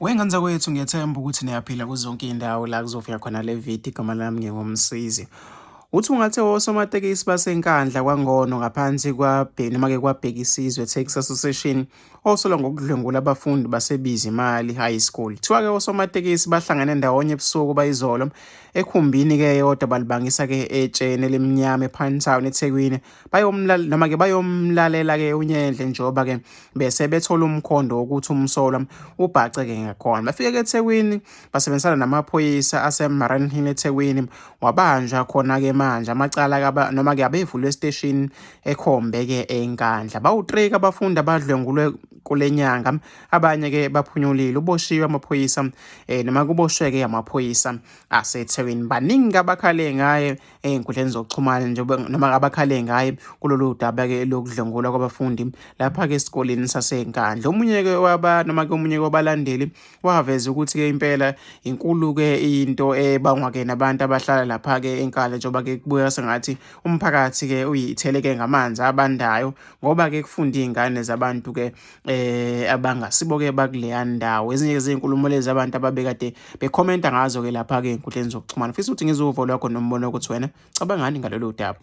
Wengane zakwethu, ngiyethemba ukuthi niyaphila kuzonke iy'ndawo la kuzofika khona le video. Igama lami nginguMsizi. Uthi ungathe osomatekisi baseNkandla kwaNgono ngaphansi noma-ke kwaBhekisizwe Taxi Association osolwa ngokudlwengula abafundi baseBizimali High School. Kuthiwa-ke osomatekisi bahlangene ndawonye ebusuku bayizolo ekhumbini-ke eyodwa balibangisa-ke etsheni elimnyama ePinetown eThekwini bayomlal noma-ke bayomlalela-ke uNyendle njengoba-ke bese bethola umkhondo wokuthi umsolwa ubhace-ke ngakhona. Bafike-ke eThekwini basebenzisana namaphoyisa aseMariannhill eThekwini wabanjwa khona-ke manje amacala noma-ke abevulwe esiteshini ekhombe-ke eNkandla. Bawu-3 abafundi abadlwengulwe kule nyanga, abanye-ke baphunyulile. Uboshiwe amaphoyisa noma kuboshwe-ke amaphoyisa aseThekwini. Baningi abakhale ngaye ey'nkundleni zokuxhumana njengoba noma abakhale ngaye kulolu daba-ke lokudlwengulwa kwabafundi lapha-ke esikoleni saseNkandla. Omunye-ke waba noma-ke omunye wabalandeli waveza ukuthi-ke impela inkulu-ke into ebangwa-ke nabantu abahlala lapha-ke eNkandla njengoba-ke kubukeka sengathi umphakathi-ke uyitheleke ngamanzi abandayo ngoba-ke kufunda iy'ngane zabantu-ke abangasibo-ke bakuleya ndawo. Ezinye zezinkulumo lezi abantu ababekade bekhomenta ngazo-ke lapha-ke ey'nkundleni zokuxhumana. Fisa ukuthi ngizwe uvo lwakho nombono ukuthi wena cabangani ngalolu daba.